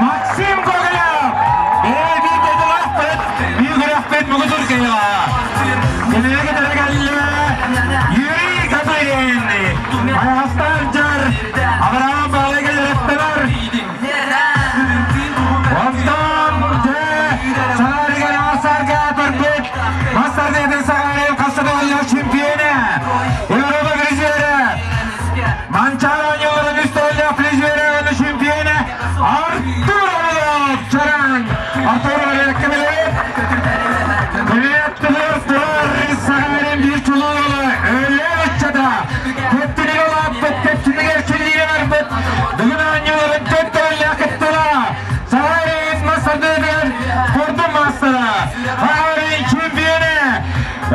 Максим Гоголев! Биир дойдулаахпыт, биир күрэхпит муҥутуур кыайыылааҕа. Кинилэргэ кэллэ Юрий Копырин, Хайаҕастаах дьар, Авраам Баалыга дьарыктанар. Онтон дьэ Саарыгар Аар-саарга турбут мас тардыытын Саҕаарыйын хас да чемпиона, Европа призерэ, Манчаары оонньууларын үс төгүллээх призерэ уонна чемпиона Артур Орлов Чараҥ Артур Орловка билэбит. Билиэттилэр турар Саҕаарыйын биир чулуу уола Өлөөн ыччата Кэптинигэр улааппыт, кэптинигэр чиллиигэ барбыт бүгүн оонньууларын төрт төгүллээх кыттыылааҕа Саҕаарыйын мас тардыытыгар спордун маастара, Саҕаарыйын чемпиона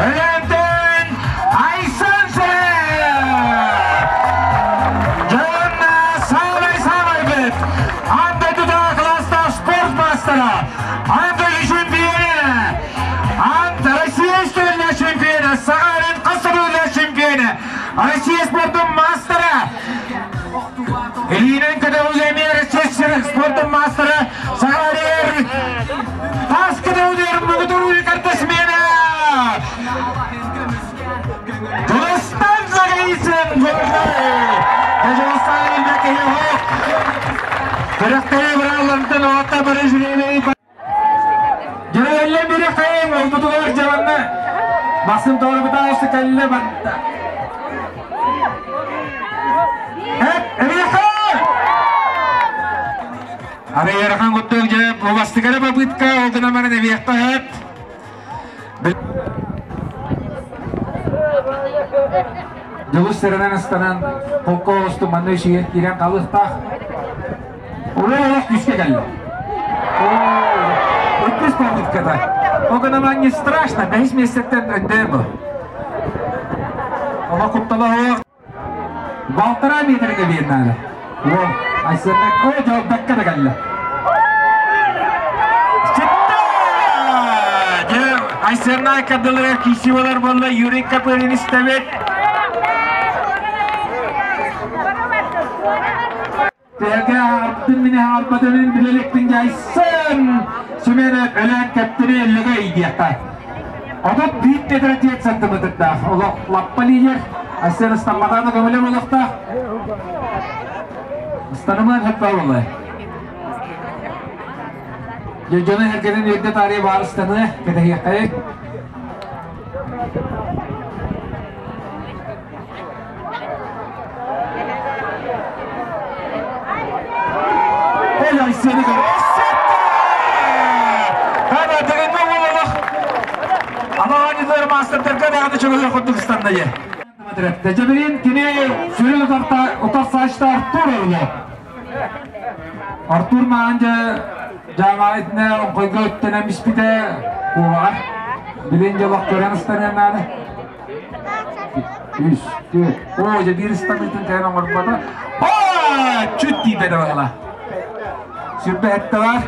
Өлөөнтөн Айсан Сэрэ! Дьонна саамай саамайбыт аан дойдутааҕы кылаастаах спорт маастара, аан дойду чемпиона, аан Россия үстүөллээх чемпиона, Саха сирин хас да чемпиона, Россия спордун маастара, Илиинэн көтөҕүүгэ эмиэ Россия спордун маастара, Саха сиригэр таас көтөҕүүтүгэр муҥутуур рекордсмена Дьулустан Загаицын Дьулустан Илбэкэһи Күрэхтэһии бырааллантан оҕотто бары жюрилей Дьөрөллө бири хайын олбутугар дьаранна Максим Торобутаевсы кэллэ барда. Эп, эбиэхэ! Ары ыарахан куттук дьэ убастыгара попытка ол гынан баран эбиэххэ сөп. Дьулус сэрэнэн ыстанан холко оҕусту манна үчүгэй киирэн халыахтаах. Улуу олох күүскэ кэллэ. Иккис попытката. Ол гынан не страшно, бэһис миэстэттэн өндөө бу. Олох куттала суох. Балтараа метрге биэрнээнэ. Уол Айсеннак о дьолбакка да кэллэ. Айсеннай кардыларыгар киирсии буолар буолла Юрий Копырин истэбит. Тэгэ артын мине арбатынын билеликпин жайсын. Семенов өлөөн кэптини эллэгэ иидиэххэ. 31 метр 4 сантиметрдаах олох лаппа лидер. Айсен ыстамматаана көмөлө олохтоох. Ыстанымаан хөппө болай. Дьону эргэнин үрдэ таарыйа баар ыстаныа, кэтэһиэххэй. Эл Айсены Анаанньытар маастардарга даҕаны чөкөһөр курдук ыстанна дьэ. Дьэбирин кини сүрүн утарсааччыта Артур Орлов. Артур маан дьэ дьаамаайтына оҥхойго үттэнэн биспитэ куобаҕар. Билин дьолох көрөн ыстаныан наада. Үс, түөрт. Оо, дьэ биир ыстаныытын кэлэн оҥорбото. Оо, чүт тиийбэтэ баҕала. Сүрбэһэттэ бар.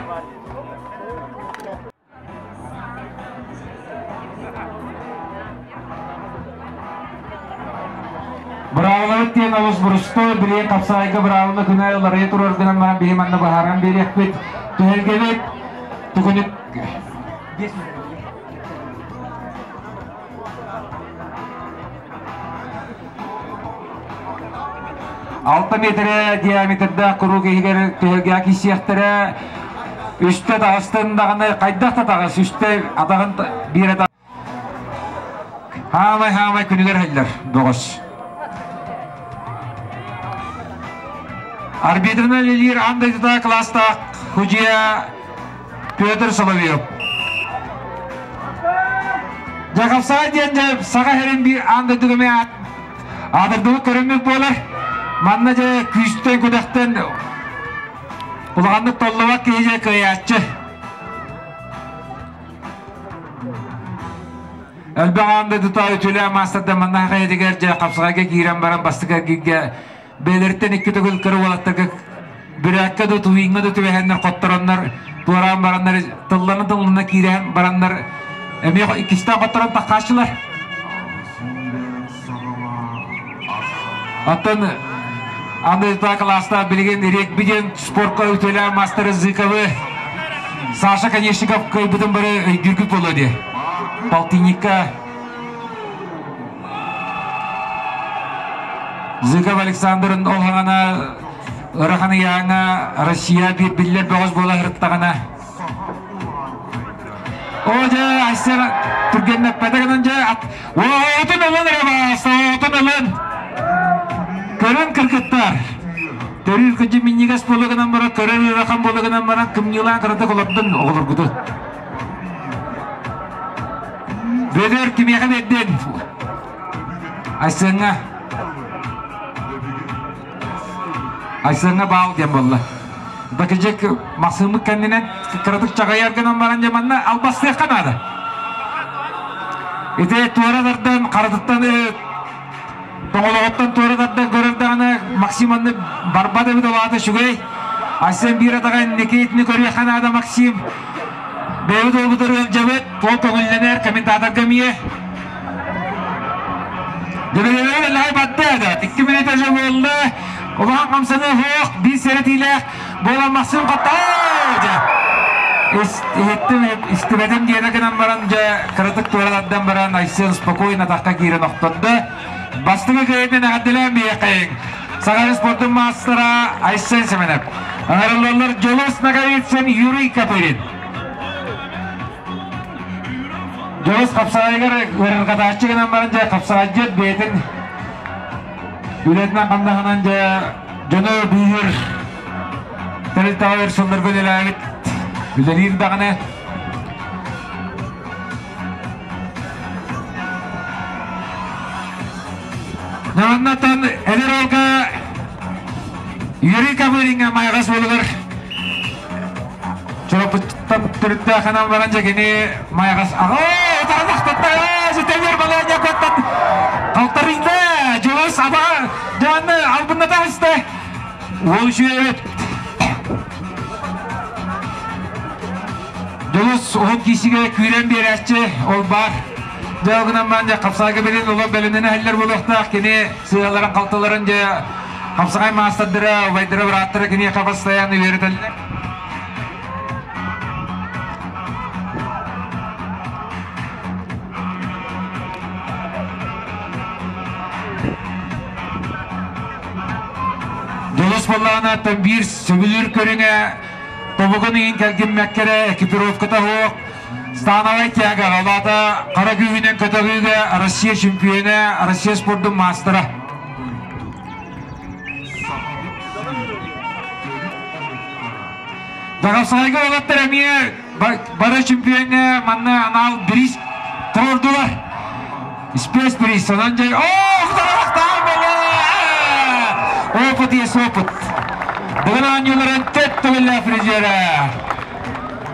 Быраабылабыт диэн олус борустуой, билигин хапсаҕайга быраабыла күнэ уларыйа турар гынан баран биһи манна быһааран биэриэхпит. Түһүлгэбит түгүнүк 6 метрэ диаметрдаах куруук иһигэр түһүлгэҕэ киирсиэхтэрэ. Үстэ таҕыстын даҕаны хайдах да таҕыс, үстэ атаҕын биир атах Хаамай-хаамай күнүгэр иһиллэр бөҕөс. Арбитрынан үлэлиир аан дойдутааҕы кылаастаах судьуйа Петр Соловьев. Дьэ, диэн дьэ саха сирин биир аан дойдуга эмиэ аатырдыбыт көрүҥмүт буолар. Манна дьэ күүстэн күдэхтэн улаханнык толлубат киһи дьэ кыайааччы. Элбэх аан дойдутааҕы үтүөлээх маастардар манна хайатыгар дьэ хапсаҕайга киирэн баран бастакы эргииргэ бэйэлэриттэн икки төгүл кыра уолаттарга бүрээккэ да тувиҥҥа да түбэһэннэр хоттороннор туораан бараннар тыллана тыллана киирэн бараннар эмиэ иккистээн хотторон таххааччылар. Оттон аны кылаастаах билигин регби диэн спортка үтүөлээх маастары Зыковы Саша Конечников кыайбытын бары өйдүүргүт буолуо дии. Полтинникка Зыков Александрын ол хаҥана ыарахан ыйааҥҥа Россия биир биллэр бөҕөс буола сырыттаҕына Оо дьэ Айсен түргэннэппэтэ гынан дьэ Оотун ылын эрэ баас, оотун ылын. Көрөн кыргыттар. Төрүүр кыдьы минньигэс буола гынан баран, көрөр ыарахан буола гынан баран, кымньыылаан кыратык олордун оҕолоргутун. Бөдөр кимиэхэ биэрдин? Айсеҥҥа. Айсеҥҥа баал диэн буолла. Бакыдьык Максиммыт кэннинэн кыратык чаҕыйар гынан баран дьэ манна албастыахха наада. Ити туора тардан харатыттан тоҥолоҕуттан туора тардан көрөр даҕаны Максим анны барбат эбит ол аата үчүгэй. Айсен биир атаҕа инники итини көрүөххэ наада Максим. Бэйэбит уолбутугар ыалдьабыт, ол көҥүллэнэр комментаторга эмиэ. Дөрөлөрө лай батта да, икки мүнүүтэ же буолла. Улахан хамсаныы суох, биир сэрэтиилээх буолан Максим хотоо! Иһиттим, истибэтим диэнэ гынан баран, дьэ, кыратык туора тардан баран, Айсен спокойно атахха киирэн охтордо. Бастакы кыайыытын эҕэрдэлээн биһиэхэйиҥ. Саха спордун маастара Айсен Семенов. Ыҥырыллаллар Дьулус Ноговицын, Юрий Копырин. Дьулус хапсаҕайыгар ыарырҕатааччы гынан баран дьэ хапсаҕайдьыт бэйэтин үлэтинэн хамнаһынан дьэ дьону быыһыыр тэрилтэҕэ өр сылларга үлэлээбит үлэлиир даҕаны Маннаттан эдэр уолга Юрий Копыриҥҥа Майаҕас уолугар Чурапчыттан төрүттээх анан баран дьэ кини Майаҕас аҕа утарылахтатта ситэмир балаанньа куоттан халтарыйда Дьулус аба дьаанны албынната истэ уол үчүгэй Дьулус уһун киисигэ күүрэн биэрээччи ол баар. Дьэ ол гынан баран дьэ хапсаҕайга билин олох бэлэмнэнэ иһэллэр буолуохтаах. Кини сыаларын халтыларын дьэ хапсаҕай маастардара, убайдара, бырааттара киниэхэ постоянно үөрэтэллэр. Дьулус буоллаҕына биир сөбүлүүр көрүҥэ тобугун иһин кэлгиммэккэ эрэ экипировката суох становай тяга ол аата хара күүһүнэн көтөҕүүгэ Россия чемпиона, Россия спордун маастара. Дагасайга уолаттар эмиэ бары чемпиоҥҥа манна анал бириис туруордулар. Спецприз онон дьэ оо Опыт есть опыт. Бүгүн оонньууларын төрт төгүллээх призера.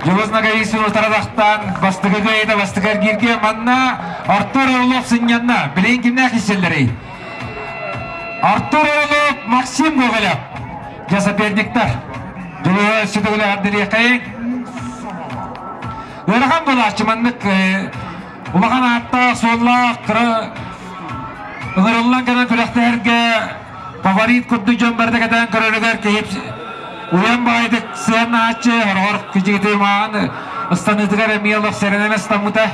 Дьулус Ноговицын утарадахтан бастакы кыайыыта бастакы эргииргэ манна Артур Орлов сынньанна. Билигин кимнээх иссэллэрий? Артур Орлов, Максим Гоголев. Дьэ соперниктар. Дьулуһу өссө төгүл эҕэрдэлиэхэйиҥ. Ыарахан буолааччы маннык улахан ааттаах-суоллаах кыра ыҥырыллан кэлэн күрэхтэһэргэ фаворит курдук дьон барыта кэтээн көрөрүгэр киһи уйан баҕайытык сыаннааччы хороҕор кичигити маҕан ыстаныытыгар эмиэ олох сэрэнэн ыстаммыта.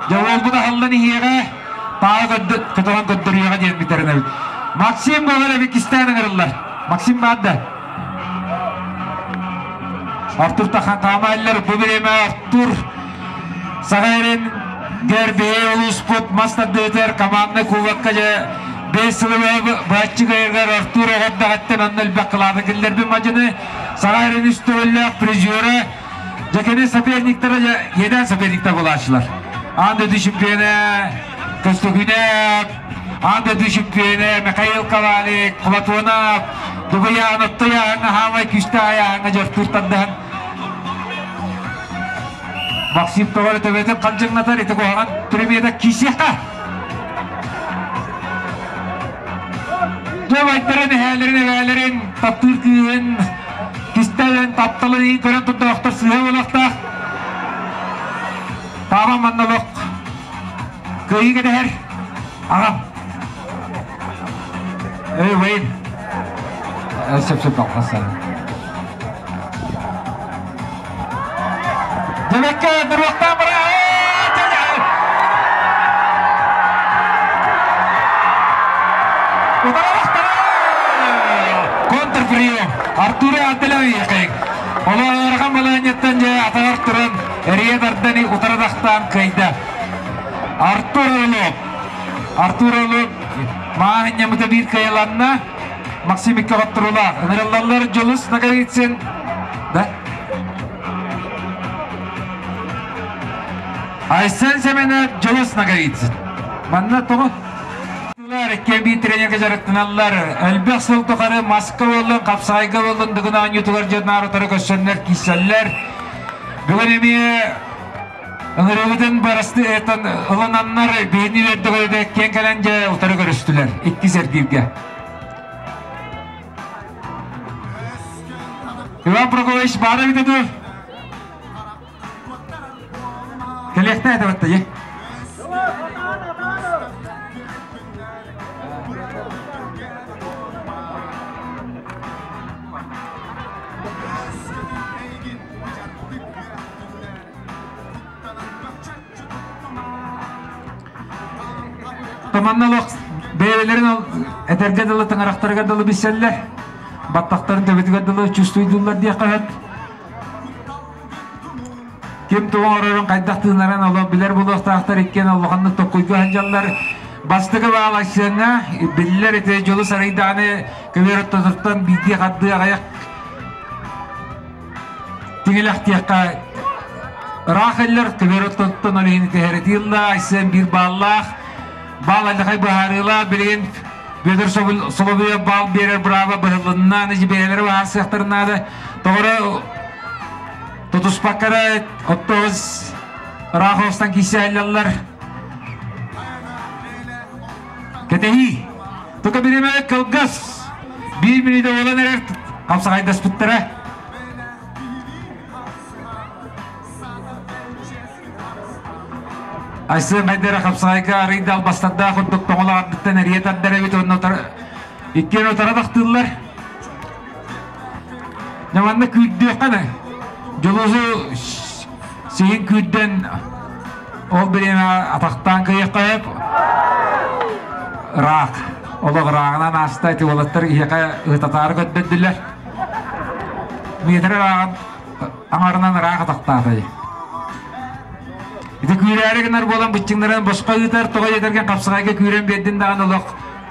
Дьэ уолбут аһыллан иһиэҕэ, тааҕы көтөҕөн көрдөрүөҕэ диэн бүтэринэбит. Максим буолар эбит кистээн ыҥырыллар. Максим баар да? Артур Тахан хаамааллар бу бириэмэ Артур Саха эрин гербиһи улууспут мас тардыытыгар командный кубокка дьэ 5 сылы быһаччы кыайаргар Артур оҕордаҕыттан онно элбэх кылааты киллэрбит мадьыны Саха эрин үс төгүллээх призера дьэ кини соперниктара дьэ иэдээн соперниктар буолааччылар. Аан дойду чемпиона Көстөкүүнэ аан дойду чемпиона Михаил Ковалик, Платонов, Дугуйаан Оттуйааҥҥа хаамай күүстээх айааҥҥа дьортуур тардыһан Максим тоҕо эрэ төбөтүн хардьыҥнатар ити куһаҕан премьерэ киисиэххэ. Дьэ убайдарын, эһээлэрин, эбээлэрин, таптыыр кыыһын, кистэлэн, тапталын иһин көрөн турдахтар сыыһа буолуохтаах. Таабан манна олох кыайыы кэтэһэр аҕам. Эй, Wayne. Сөп сөп алхасан. Демекке дуруохтаан бара. Контрприем. Артур Антелевич. Олоорхан балаанньаттан дьэ атаҕар туран эрийэ тардани утарадахтаан кыайда. Артур Орлов. Артур Орлов маанньамыта биир кыайыланна. Максим икки хотторулаах. Ынырыллаллар Дьулус Ноговицын. Да? Айсен Семенов Дьулус Ноговицын. Манна тоҕо? Иккиэн биир тренергэ дьарыктаналлар. Элбэх сыл тухары маска буоллун, хапсаҕайга буоллун дыгын оонньуутугар дьонноор утары көрсөннөр киирсэллэр. Бүгүн эмиэ ыҥырыыбытын барасты ылынаннар биһини үөрдэ киэн кэлэн дьэ утары көрүстүлэр иккис эргииргэ. Иван Прокопьевич баара эбитэ дуу? Кэлиэхтэй этэ батта дьэ. Туманна олох бэйэлэрин ол этэргэ дылы тыҥырахтарыгар дылы билсэллэр. Баттахтарын төбөтүгэр дылы чувствуйдууллар диэххэ сөп. Ким тугу оҥорорун хайдах тыынарын олох билэр буолуохтаахтар иккиэн улаханнык токкуйга сылдьаллар. Бастакы баал Айсеҥҥа биллэр ити дьолу сарайдааны көбүөр ортотуттан биирдии хардыы аҕыйах тиҥилэхтиэххэ ыраах иллэр көбүөр ортотуттан ол иһин түһэритии ылла Айсен биир бааллаах баал алдьархай быһаарыылаах билигин Петр Соловьев баал биэрэр бырааба быһыллынна аны бэйэлэрэ быһаарсыахтарын наада тоҕо тутуспакка эрэ оттоҕус ыраах оҕустан киирсээллэр. Кэтэһии. Тука бириэмэ кылгас. Биир мүнүүтэ буолан эрэр хапсаҕайдаспыттара. Айсен Хайдара хапсаҕайга арыйда албастардаах курдук тоҥолоҕордуттан эрийэ тардар эбит уонна иккиэн утара тахтыыллар. Дьэ манна күүрдүөххэ да. Дьулусу сиһин күүрдэн ол бириэмэ атахтаан кыйыахха сөп. Ыраах. Олох ырааҕынан ааста ити уолаттар иһиэхэ ыытатаары көрдөрдүлэр. Метр ырааҕын аҥарынан ыраах атахтаата. Ити күүрээри гынар буолан быччыҥнарын босхо ыытар, тоҕо диэтэргин хапсаҕайга күүрэн биэрдин даҕаны олох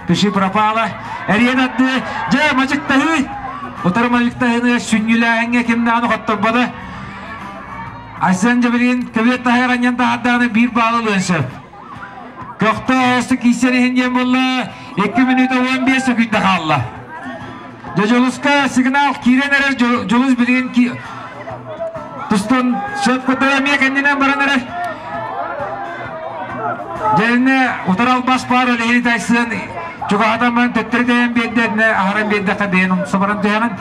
Пиши пропала. Эриэн атты, дьэ, мадьыктаһыы. Утары мадьыктаһыыны сүнньүлээһиҥҥэ ким даҕаны хотторбото. Айсен Дьабилин көбүөт таһыгар анньан таһаардаҕына биир баалы ылыан сөп. Көхтөөх оҕустук киирсэн иһин диэн буолла, 2 мүнүүтэ 15 сөкүүндэ хаалла. Дьэ, Дьулуска сигнал киирэн эрэр, Дьулус билигин тустун сөп кытта эмиэ кэннинэн баран эрэр. Дьэннэ утары албас баар Олеһини тайсыан чугаһатан баран төттөрү тэйэн биэрдэ, иннэ аһаран биэрдэххэ бэйэн умса баран түһэҕин.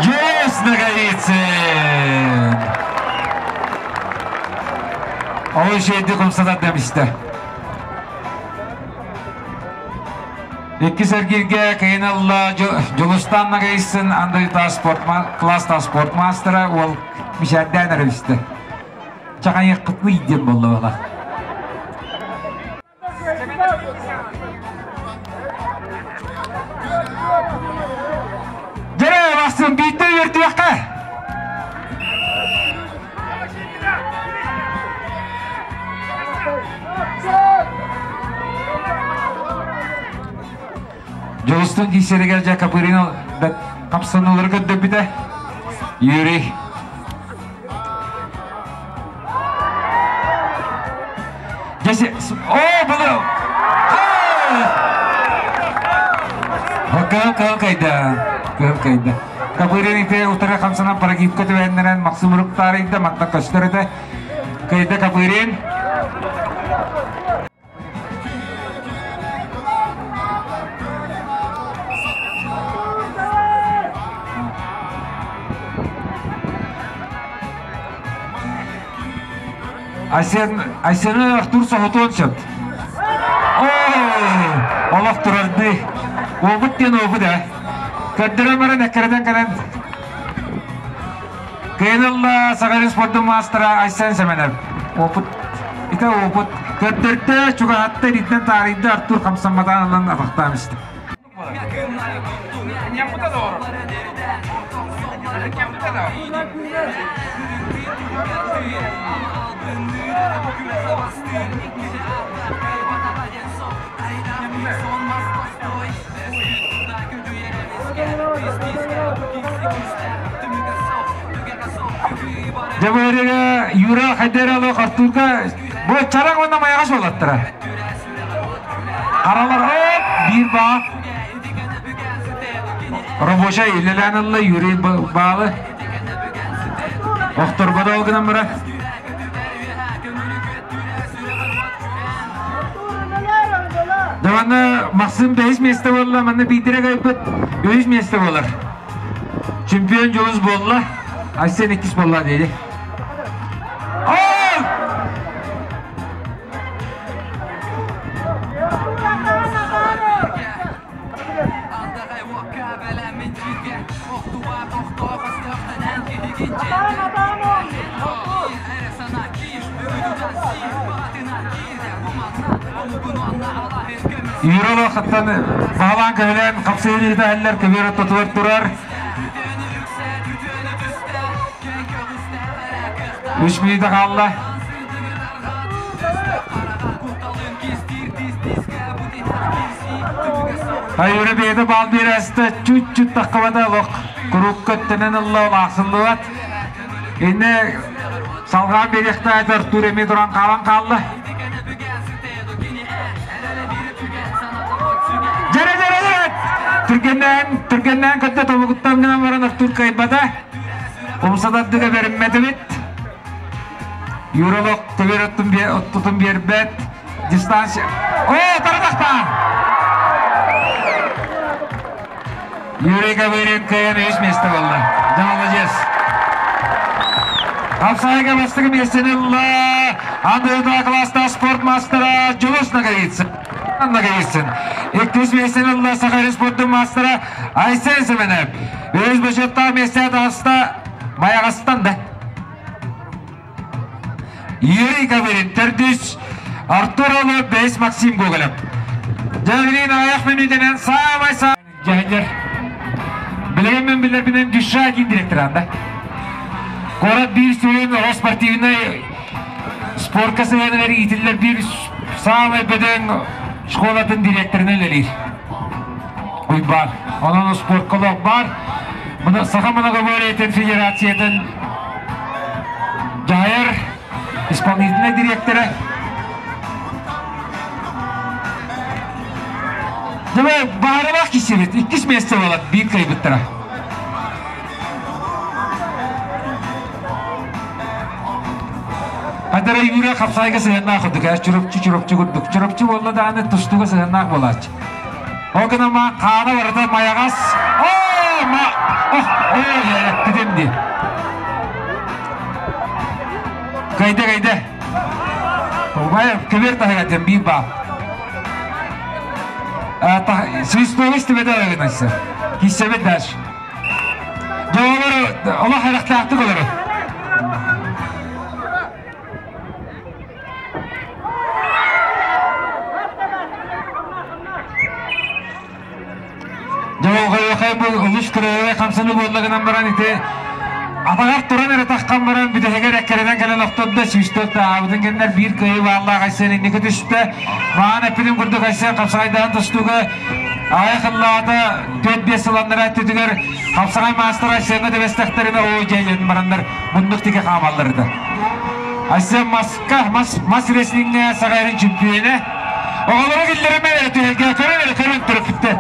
Есть Ноговицын! Ол үчүгэйдик умсатар дэмистэ. Иккис эргииргэ кыйын ылла Дьулустан Ноговицын Андрей спорт класс спорт мастера уол мишәрдээн эрэ Чаҕайыаххытный диэн буолла Дьэ, бастын биирдэ үөрдүөххэ! Дьулустун киисэригэр дьэ Капырин хамсаныылары көрдөрбүтэ. Юрий О, было! Кыл кыл кайда. Кыл кайда. Капырин ите утары хамсанан прогибка түбэннэрэн Максим Руктарыйда манта көстөр этэ. Кайда Капырин. Айсен, Айсены Артур соһутуон сөп. Оо, олох турарды. Уобут диэн уобут ээ. Көрдөрөн баран эккирэтэн кэлэн Кыайан Саха спордун маастара Айсен Семенов. Опыт, ити опыт. Көрдөрдө, чугаһатта, илиитинэн таарыйда, Артур хамсамматаан ылан атахтаан истэ. Дьэ бу Юра Хайдералов Артурга бу чараҥ уонна майаҕас уолаттара. Харалар оп биир баа. Рабочай үлэлээн ылла Юрий баалы. Охторбода ол гынан бара. Дьэ Максим бэһис миэстэ буолла, манна биирдэрэ кайбыт үһүс миэстэ буолар. Чемпион Дьулус буолла, Айсен иккис буолла диэри. Юрова хаттан баһылаан көһүлээн хапсыһын ыытаһыллар көбүөр ортотугар турар. Үс мүнүүтэ хаалла. Айыра бэйэтэ баал биэрэстэ чуть-чуть таххабата олох куруук көттөнөн ылла ол аахсыллыбат. Инне салҕаан биэриэхтээх Артур эмиэ туран хаалан хаалла. Дьэрэ дьэрэ дьэрэ! Түргэннээн, түргэннээн көттө тобугуттан гынан баран Артур кыайбата. Умсатардыга бэриммэтибит. Юролог төбөр оттутун биэрбэт. Дистанция. О, таратахтаан! Юрий Гаврилин кыайан үс место буолла. Дьэ, молодец. Хапсаайга бастакы миэстэни ылла Андыытаа класстаах спорт мастера Дьулус Ноговицын. Ноговицын. Иккис миэстэни ылла Саха спордун мастера Айсен Семенов. Үһүс бочуоттаах миэстэҕэ таҕыста Майаҕастан да. Юрий Кавырин төрдүс, Артур Олов, бэһис Максим Гоголев. Дьэ, аҕыйах мүнүүтэнэн саамай Дьэһэннэр. Билигин мен билэрбинэн Дюша один директор анда. Город биир сүрүн оҕо спортивнай спортка сыһыанар иитиллэр биир саамай бөдөҥ школатын директорынан үлэлиир. Уйбаан. Онон спортка олох бар. Саха многоборьетын федерациятын дьаһайар исполнительнай директора. Дьэ, баарылаах киһибит. Иккис место буолар биир кыайбыттара. Хадара Юрия хапсайга сыһыаннаах курдук, чурапчы чурапчы курдук. Чурапчы буолла даҕаны тустууга сыһыаннаах буолааччы. Ол гынан ма хаана барыта майаҕас. Оо, ма, ох, оо, эппитим дии. Кайда, кайда. Убай, көбер таһыгатын биир баа. Свистовый истибэтэ гынайсы. Киссэбит даш. Дьэ, олох харахтаахтык олору. Дьэ, бу улус кырыйа хамсаны буолла гынан баран ити атаҕар туран эрэ таххан баран бүтэһигэр эккэринэн кэлэн охтордо сүүстэр таабытын кэннэр биир кыайыы бааллаах Айсен инники түстэ. Маан эппитин курдук Айсен хапсаҕайдаан тустууга аҕай хыллаата 4-5 сыланнара өттүтүгэр хапсаҕай маастара Айсеҥҥа түбэстэхтэринэ оо дьэ бараннар муннук тиги хаамаллар Айсен маска мас мас рестлиҥҥэ саҕайрын чемпионэ оҕолоро киллэримэ эрэ түһэргэ көрөн эрэ көрөн төрөппүттэр.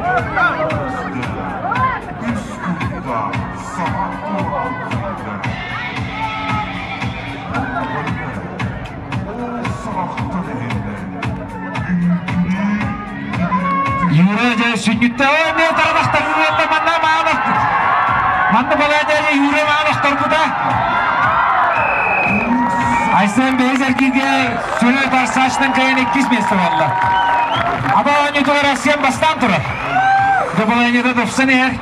Юра дьэ сүнньүттэ оо эмиэ тарбахтарын уонна манна маанах манна балаадьа Юра маанах торбута. Айсен бэһис эргииргэ сүрүн барсаачынан кыайан иккис миэстэ буолла. Аба оонньуутугар Арсен бастаан турар. Доболайнета тупсан иһэр.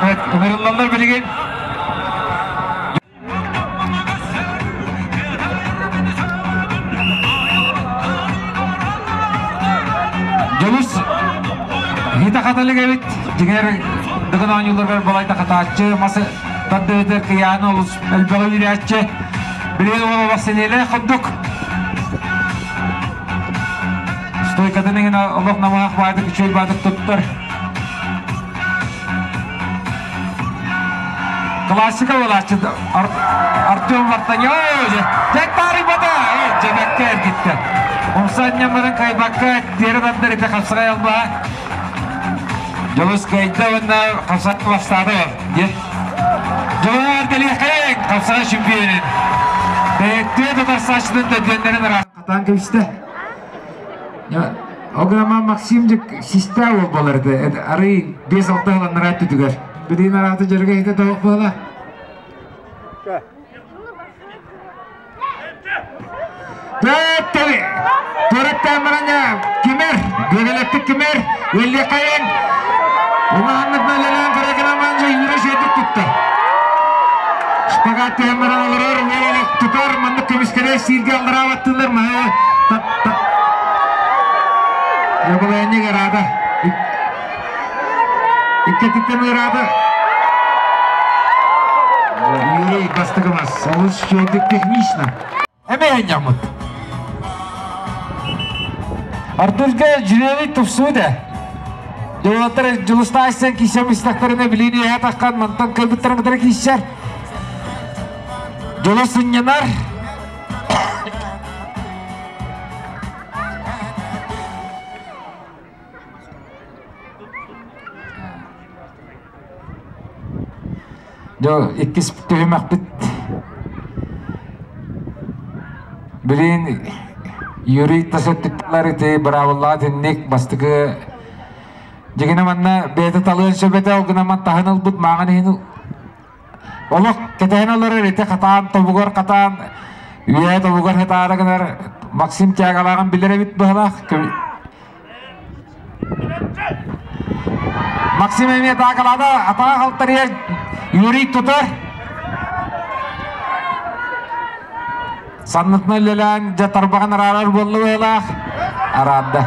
Evet, ыҥырыллаллар билигин. Дьулус Хита хаталык эбит. Дьиҥэр Дыгын оонньууларыгар балайда хатааччы, мас тардыытыгар кыйааны олус элбэҕи үүнээччи. Билигин уол олох сэниэлээх курдук. Стойкатын иһин олох намыһах баайдык, үчүгэй баайдык туттар. Классика буолааччы Артем Вартанян дьэ таарыйбата дьэбэккэ эргиттэ. Умса анньаммарын кайбакка тиэрэ тардар ити хапсаҕай албаһа. Дьолус кыайда уонна хапсаҕай бастаата диэн. Дьолугар кэлиэххэйиҥ хапсаҕай чемпионун. Бэйэттиэ татарсааччытын төрдүөннэрин ыраахтаан кэбистэ. Ограма Максим систа ол болар еді. Арый 5-6 ыланнара түтүгэр. Билигин арааты дьарыга хите тоҕох буола. Төттөри! Төрөттөн бараня кимер, гөгөлөттүк кимер, өллөкайын. Улааннык мөлөлөөн көрөкөнаманжа юра шөйдүк тутта. Шпагат түһэн баран олорор, уол тутар, маннык көмүскэлэр сииргэ аллараабаттылар, маһы Ябалайанник араада. Иккетиттен ыраада. Юрий бастыгымас, олус үчүгэйдик технично. Эмиэ ньамыт. Артурга жребий тупсуу да. Дьолоттор Дьулустаайсан киисэм истэхтэринэ билиини эһэ таххан мантан кэлбиттэрин кытары кииссэр. Дьоло сынньанар. Дьэ, иккис түһүмэхпит билин Юрий тас өттүттэлэр ити быраабыллаах итинник бастакы дьигинэ манна бэйэтэ талыан сөп этэ ол гынан таһын ылбыт мааҕын иһин Олох кэтэһэн олорор ити хатаан тобугар хатаан үөһэ тобугар хатаара гынар Максим Тягалааҕын билэр эбит быһалаах. Максим эмиэ таакалаата атаҕа халтарыйар Юрий тутар. Саннытынан үлэлээн дьэ тарбаҕын араарар буолла быһыылаах. Араарда.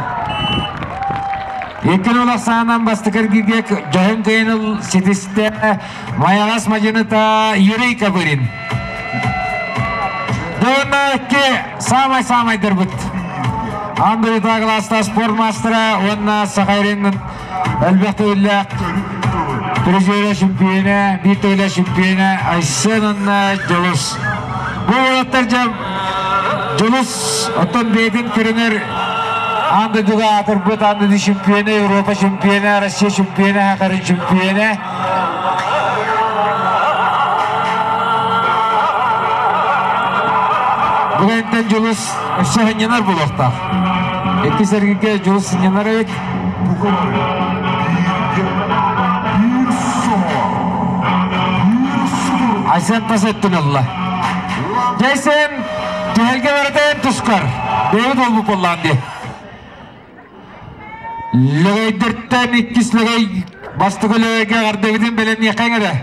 Икки улахсаанан бастакы эргииргэ дьоһун кыайын ситистэ Майаҕас мадьыныта Юрий Копырин. Уонна икки саамай-саамайдарбыт. Аан дойдутааҕы кылаастаах спорт маастара уонна Саха Иринин элбэх төгүллээх призера чемпиона, биир төгүллээх чемпиона Айсен уонна Дьулус. Бу уолаттар дьэ Дьулус оттон бэйэтин көрүнэр аан дойдуга аатырбыт аан дойду чемпиона, Европа чемпиона, Россия чемпиона, Хахарын чемпиона. Бүгүнтэн Дьулус өссө сынньанар буолуохтаах. Иккис эргииргэ Дьулус сынньанар эбит. Айсен тас өттүн ылла. Джейсон түһэлгэ барытын тускар. Бэйэбит олбуп боллаан дии. Лөгөйдөртөн иккис лөгөй бастакы лөгөйгө эҕэрдэбитин бэлэмниэххэ эрэ.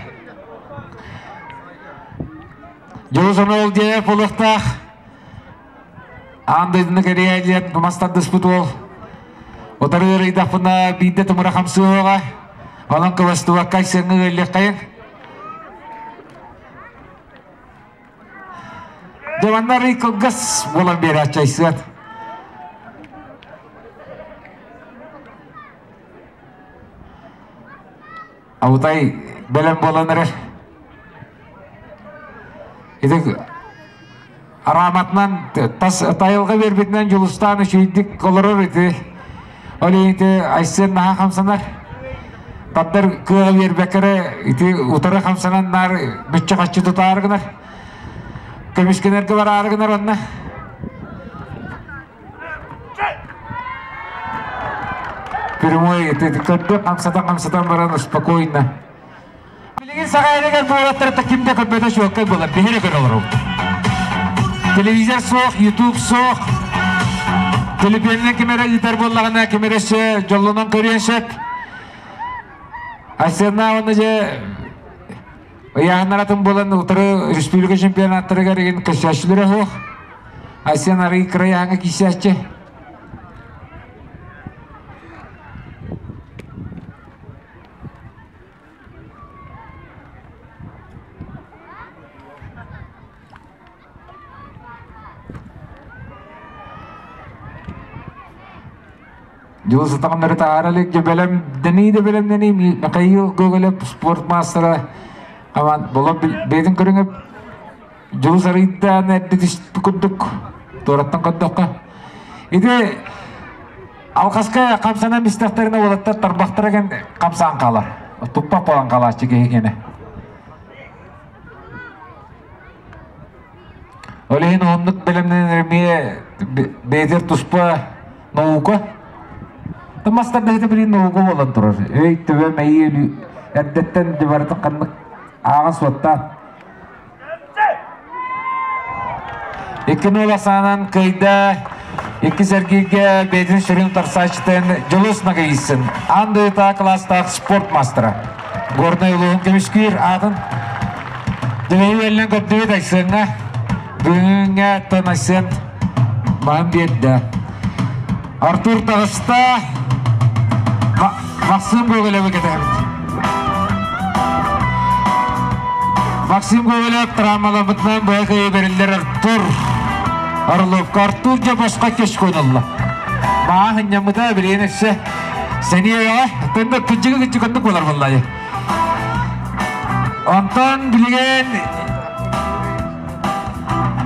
Дьулус ол диэбэт буолуохтаах. Аан дойдуну кэрийэ диэн мас тардыспыт уол. Утары ыарыйдахпына биирдэ тымыра хамсыаҕа. Онон кыбыстыбакка сыаҥҥа ыаллыаххайын. Дьэ манна арый кылгас буолан биэрээччи Айсыан. Алтай бэлэм буолан эрэр. Ити арааматынан тас тайылга биэрбитинэн Дьулустаан үчүгэйдик олорор ити. Ол иһин ити Айсен наһаа хамсанар. Тардар кыаҕа биэрбэккэ эрэ ити утары хамсанан наар мүччү-хаччы тутаары гынар. Көмүскэнэргэ бараары гынар онно. Прямой көрдө хамсатан-хамсатан баран спокойно. Билигин саҕайарыгар буолаттарыта ким да көрбөтө чуолкай буолар, биһири көрө олоробут. Телевизор суох, YouTube суох. Телефонунан ким эрэ ыытар буоллаҕына, ким эрэ өссө дьоллонон көрүөн сөп. Айсенна уонна дьэ ыйааһыннар атын буолан утары республика чемпионаттарыгар игин көссөөччүлэрэ суох. Айсен арый кыра ыйааһыҥҥа киирсээччи. Дьыл сытаҕыннары таһаара илик дьэ бэлэмнэнии да бэлэмнэнии Михаил Гоголев спорт маастара аман болон бэйэтин көрүҥэ Дьулус арыйдаан эрдэ түспүт курдук туораттан көрдөххө ити алҕаска хамсанан истэхтэринэ уолаттар тарбахтара кэн хамсаан хаалар туппах буолан хаалааччы киһи киэнэ ол иһин уһуннук бэлэмнэнэр эмиэ бэйэтигэр туспа наука мастар да билин наука буолан турар өй төбө мэйии эрдэттэн барытын ханнык ааҕа суоттаан Икки саанан кыайда иккис эргииргэ бэйэтин сүрүн утарсааччытын Дьулус Нагайысын аан дойдутааҕы кылаастаах спорт маастара. Горнай улууһун көмүскүүр аатын Дьулуһу үөллэн көрдүбүт Айсыаҥҥа. Бүгүҥҥэ тон Айсен маһын биэрдэ. Артур таҕыста. Максим Гоголевы кэтэһэбит. Максим Гоголев травмаламмытынан быһа кыайыы бэриллэр Артур Орловка. Артур дьэ босхо кеш куоналла. Маа хынньаммыта билигин өссө сэниэ өйөҕө. Төннө кыдьыгы кыдьык оннук буолар буоллаайы. Онтон билигин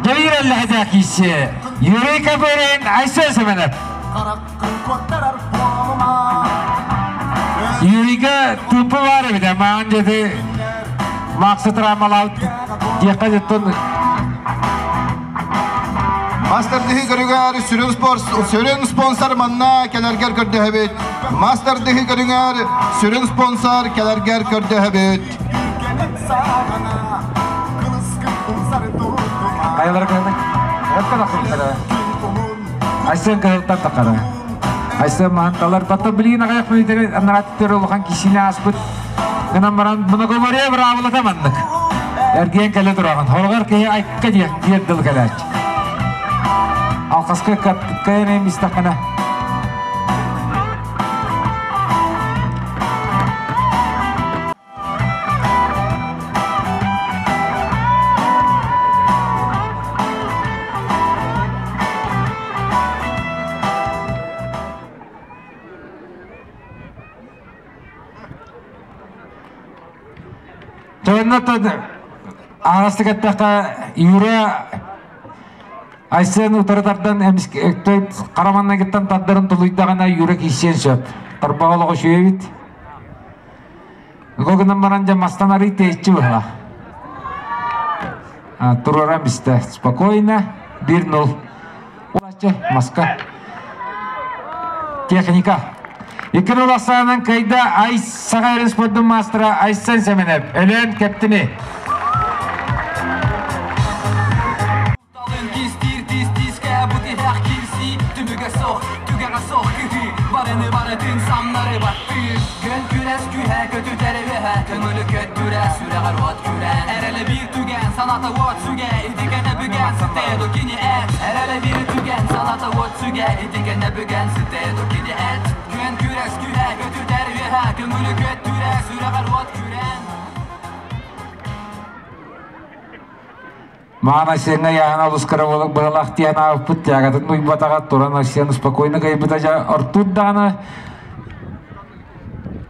Дьайыр эллэһэ кииссе Юрий Копырин, Айсен Семенов. Юрийга тыыппы баар эбит, маан дьэти Максы травмалаабыт диэххэ дьоттон Мастер дыһы көрүгэр сүрүн, сүрүн спонсор манна кэлэргэр көрдөһөбүт. Мастер дыһы көрүгэр сүрүн спонсор кэлэргэр көрдөһөбүт. Хайалара кыһылай? Өттөн ахсыбыттара. Айсен кыһылтан тахара. Айсен маһанталар баттан билигин аҕыйах мүнүүтэри анараат төрө улахан кисиини ааспыт. Гынан баран многоборье быраабылата маннык. Эргийэн кэлэ тураҕын. Хороҕор киһи айка диэх диэн дыл кэлээччи. Алхаска кэйэн истэххинэ Тойоннор аҕастык эттэххэ Юра Айсен утары тардан хара маннагыттан тардарын тулуйдаҕына Юра киирсиэн сөп. Тарбаҕа олоҕо үчүгэй эбит. Го гынан баран дьэ мастан арый тэйиччи быһа. Туруоран бистэ. Спокойно. 1-0. Маска. Техника. 2-0 ахсаанан кыайда Айс Саха эрин спордун маастара Айсен Семенов. Өлөөн кэптини. Талын кистиир тис тискэ бу тиһэх киирсии Түмүгэ суох, түгэҕэ суох кыһыы Барыны барытын самнары баттыыр Күн күрэс күһэ көтүтэр үөһэ Көҥүлү көттүрэ сүрэҕэр уот күрэн Эрэлэ биир түгэн санаата уот сүгэ Итикэнэ бүгэн сытыа ду кини эт Эрэлэ биир түгэн санаата уот сүгэ Итикэнэ бүгэн сытыа ду кини эт Күн күрэс күһэ көтүтэр үөһэ Көҥүлү көттүрэ сүрэҕэр уот күрэн Маан Айсеҥҥа ыйааһына олус кыра быһалаах диэн аабыппыт тягатын уйбатаҕа туран Айсен спокойно кыайбыта дьэ ортуур даҕаны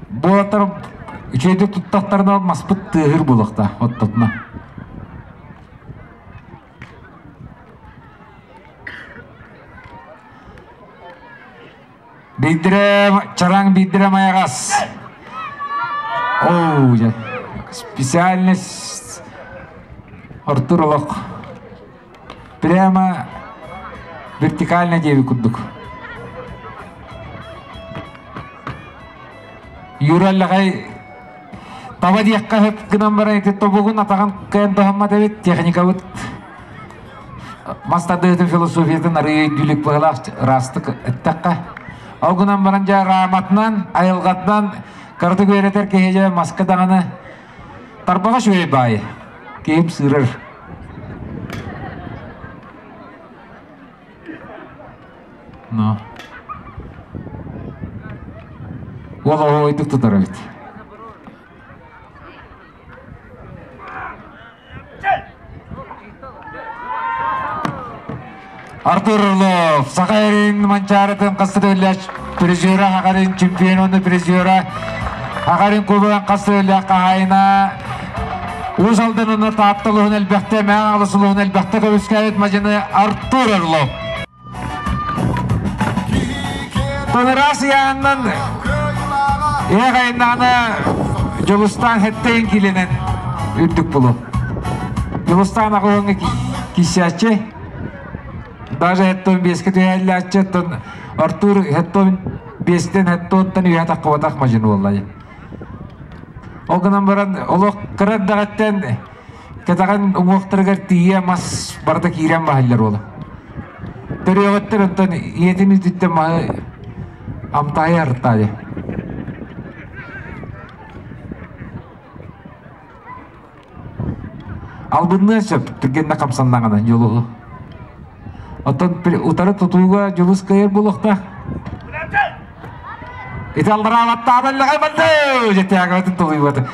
буолаттар үчүгэйдик туттахтарына маспыт тыаһыыр буолуохтаах оттотуна. Биирдэрэ чараҥ, биирдэрэ майаҕас. Оо, дьэ. Специальность Артур олох прямо вертикально диэби курдук. Юра Аллаҕай Таба диэххэ сөп гынан баран ити тобугун атаҕын кыайан туһаммат эбит техникабыт мас тардыһыытын философиятын арыый өйдүүлүк быһалаах ыраастык эттэххэ. Ол гынан баран дьэ рааматынан, айылҕатынан кыратык үөрэтэр киһи дьэ маска даҕаны тарбаҕа үчүгэй баайы. Киһим сыырар. Но. Уол оһуойдук тутар эбит. Артур Орлов, Саха эрин Манчаарытын хастырыллач призера Хахарин чемпионун призера Хахарин кубогын хастырыллах хаһайына Уус Алданына Таатталыһын элбэхтэ, Мэҥ Алысылыһын элбэхтэ көмүскээбит мадьыны Артур Орлов. Тонырас ыйааннан Эх айнаана Дьулустаан хэттейин киленен үрдүк булу. Дьулустаан аҕыһыҥҥа киссээччи. Даже хеттон биэскэ түһээллээччи, оттон Артур хеттон биэстэн хеттонтан үһэ таххыбатах мажын буоллай. Ол гынан баран олох кыра эрдэҕиттэн кэтэҕин уҥуохтарыгар тиийэ мас барыта киирэн баһыллар уола. Төрүөҕүттэн онтон ийэтин үтүттэн маһы амтаайа артаайа. Албынныан сөп түргэннэ хамсаннаҕына дьулуһу. Оттон утары тутууга дьулус кыайар буолуохтаах. Ити аллараабаттаабаллаҕай банды! Дьэтээгэбитин тулуйбаты.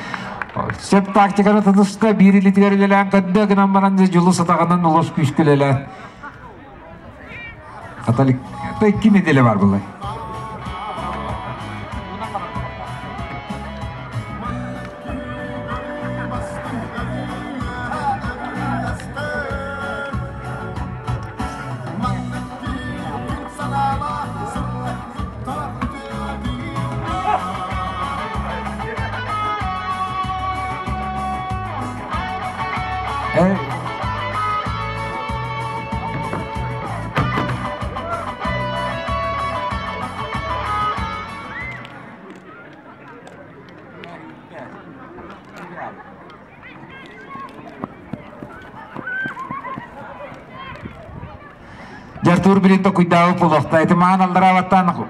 Сөп тактиканы тутуста биир илитигэр үлэлээн көрдө гынан баран дьулус атаҕынан олус күүскэ үлэлээн. Католик икки неделя бар булай. Дьартуур билин токуйдаабы буолуохта. Ити маан аллараабаттан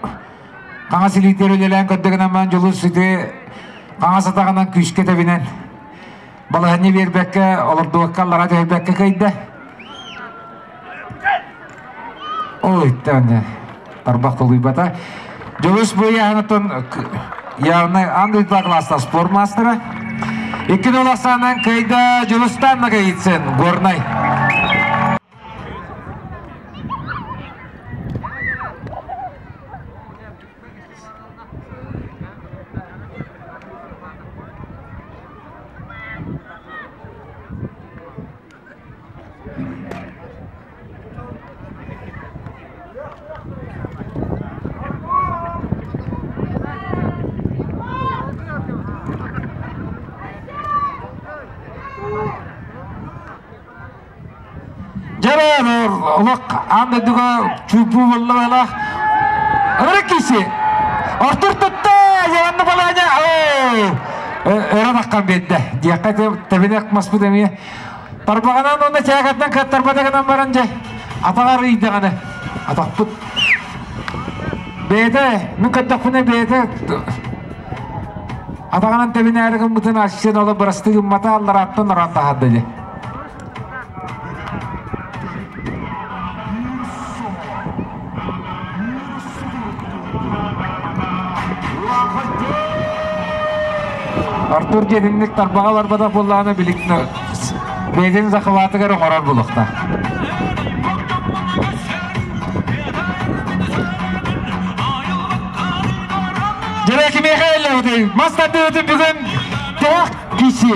хаҥас илиитигэр үлэлээн көрдөгүнэн маан дьулус ити хаҥас атаҕынан күүскэ тэбинэн балаһанньа биэрбэккэ олордубакка аллараа түһэрбэккэ кыайда. Ой, тәне тарбах толуйбата. Дьулус бу яһанатын явно андыйда класста спорт мастера. Икки ноласанан кыайда Дьулустан Нагаицын, Горнай. Дьэ, олох аан дойдуга чууппу буолла Ырык киси! Артур тутта! Яланны баланя! Өрө таххан биэрдэ. Диэххэ тэбинэх маспыт эмиэ. Тарбаҕынан уонна чээкэттэн кыаттарбата гынан баран дьэ, атаҕар ыйдаҕына атахпыт бэйэтэ, мин көрдөхпүнэ бэйэтэ атаҕынан тэбинээри гыммытын ассен оло бырастыы гыммата алларааттан ороон таһаарда дьэ. Артур диэнинник тарбаҕа барбатах буоллаҕына билигин бэйэтин захватыгар оҥорор булуохтаах. Дьэ кимиэхэ эллэбитий? Мас тардыытын бүгүн тоҕох киси.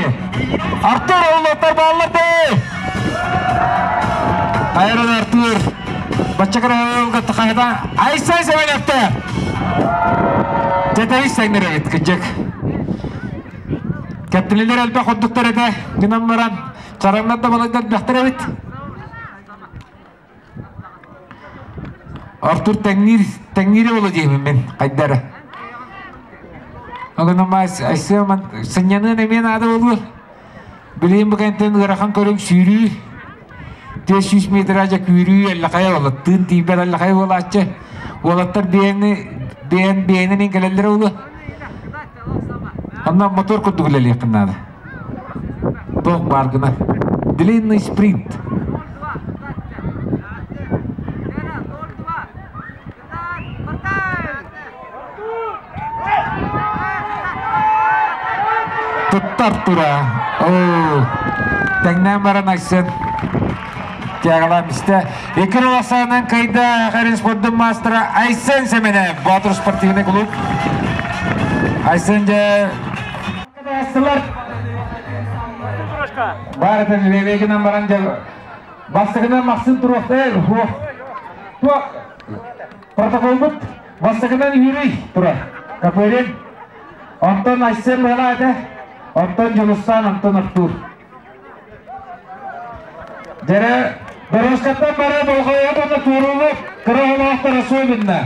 Артур оҕолоттор бааллар дee. Хайырын Артур. Бачча кыра хайда Айсай Семеневтер. Дьэ сәңнер эбит кыдьык. Кэптилилер элбэх ордуктар этэ. Гынан баран чараҥнар да балайдар элбэхтэр эбит. Артур тэҥниир тэҥниирэ буолуо диэбин мин хайдара. Огонома Айсыаман сынньаныан эмиэ наада буолуо. Билигин бу кэнтэн ыарахан көрүҥ сүүрүү. 400 метр дьэ күүрүү эллэхэй уолаттыын тиийбэт эллэхэй буолааччы. Уолаттар биэни биэн биэнин кэлэллэрэ буолуо. Онно мотор курдук үлэлиэххин наада. Туох баар гына. Длинный спринт. Туттар тура. Оо. Тэҥнээн баран Айсен тягалаан истэ. Икки роласаанан кайда Харин спордун маастара Айсен Семенев, Боотур спортивный клуб. Айсен дьэ Барытын левегинен баран дьэ бастакынан Максим туруохтай туох протоколбут бастакынан Юрий турар. Копырин. Онтон Айсен быһалаа этэ. Онтон Дьулустаан, онтон Артур. Дьэрэ, дорожкаттан бары болҕойот уонна туоруулу кыра оҕолоохтор особенно.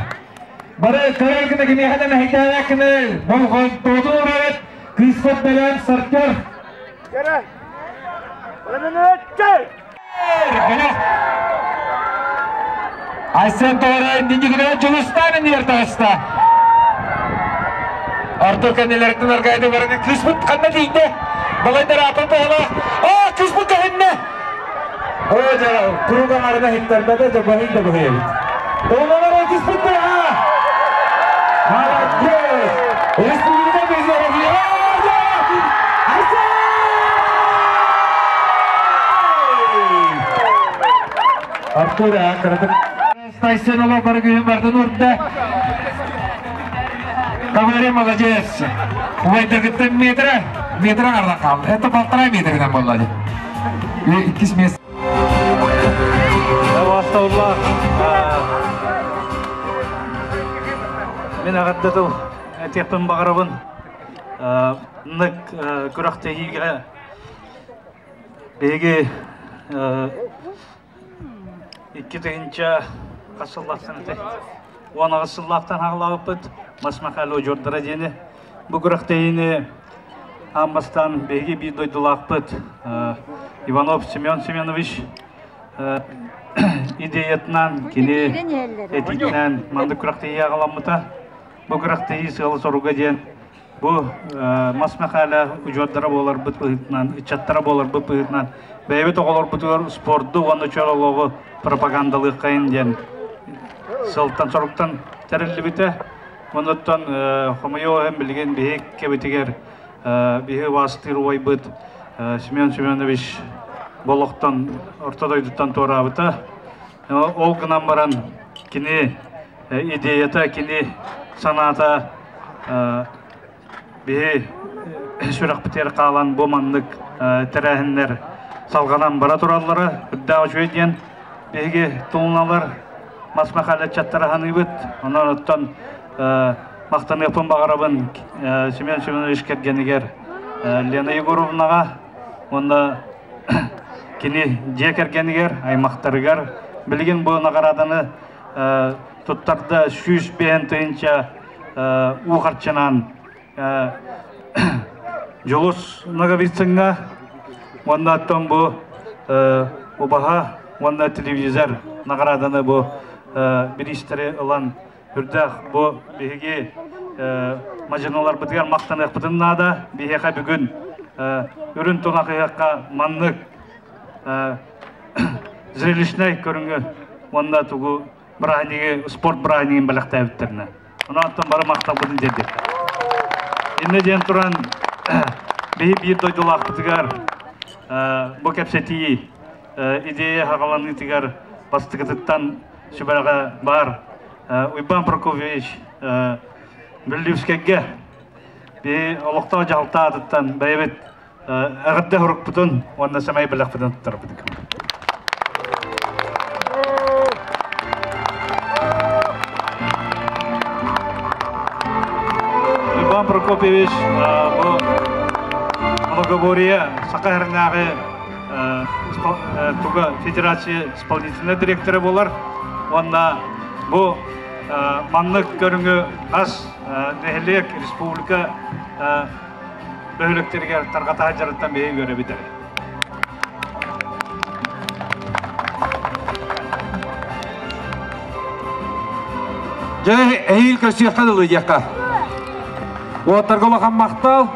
Бары көрөр гына кимиэхэ да мэһэйдээбэт гына болҕомтоҕутун уурабыт кыыспыт бэлэм сартер. Дьэрэ, Айсен Тоҕорой иннигинэ Дьулустаан иннигэр таҕыста. Артур кэннилэриттэн аргайды бараны кыыспыт ханна тиийдэ? Балайдар аатын тоҕоло. Аа, кыыспыт көһүннэ! Оо, дьэ, курук аҥарына иһиттэрбэтэ, дьэ, баһый да баһый эбит. Оҕолор кыыспыт быһа! Молодец! Республика призеров! Айсен! Артур кыратык Тайсон олох бары күһүн бардын урда. Говори, молодец. Убайдагыттан метра, метра ардан қалды. Это полтора метрынан болады. Иккис место. Бастаулла. Мен эҕэрдэ тыл этиэхпин баҕарабын. Нык күрэхтэһиигэ биһиги 2 тыһыынча хас сыллаахтан этэй? 18 сыллаахтан хаалаабыппыт Мас Михайло удьуордара диэни. Бу күрэхтэһиини аан бастаан биһиги биир дойдулаахпыт Иванов Семен Семенович идеятынан, кини этиитинэн маннык күрэхтэһии аҕаламмыта. Бу күрэхтэһии сыала-соруга диэн бу Мас Мэхээлэ удьуордара буоларбыт быһыытынан, ыччаттара буоларбыт быһыытынан бэйэбит оҕолорбутугар спорду уонна чөл олоҕу пропагандалыаххайын диэн сылтан соруктан тэриллибитэ. Онуттан хомойуох иһин билигин биһи кэбитигэр биһи убаастыыр убайбыт Семен Семенович олохтон орто дойдуттан туораабыта. Ол гынан баран кини идеята, кини санаата биһи сүрэхпитигэр хаалан бу маннык тэрээһиннэр салҕанан бара тураллара үрдээх үчүгэй диэн биһиги тулуналар Мас Махаля ыччаттара ханыыбыт. Онон оттон махтаныахпын баҕарабын Семен Семенович кэргэнигэр Лена Егоровнаҕа уонна кини дьиэ кэргэнигэр, аймахтарыгар. Билигин бу наҕарааданы туттарда 105 тыһыынча уу харчынан Дьулус Ноговицыҥҥа уонна оттон бу убаһа уонна телевизор наҕарааданы бу бириистэри ылан үрдээх бу биһиги мадьыналарбытыгар махтаныахпытын наада. Биһиэхэ бүгүн үрүн тунах ыһыахха маннык зрелищнай көрүҥү уонна тугу бырааһынньыгы спорт бырааһынньыгын бэлэхтээбиттеринэ. Онон бары махталбытын тиэрдиэххэ. Иннэ диэн туран биһи биир дойдулаахпытыгар бу кэпсэтии идея хаҕаланыытыгар бастакытыттан сүбэҕэ баар Уйбаан Прокопьевич Бүллүүскэйгэ биһи олохтоох дьаһалтаатыттан бэйэбит эҕэрдэ сурукпутун уонна сэмэй бэлэхпитин туттарбыт. Иван Прокопьевич бу многоборье Саха сиринээҕи туга федерация исполнительный директора буолар. Уонна бу Маннык көрүҥү хас нэһилиэк, республика бөһүөлэктэригэр тарҕата сылдьарыттан биһиги үөрэбит эрэ. Дьэ, эһиил көрсүөххэ дылы диэххэ. Уоттарга улахан махтал.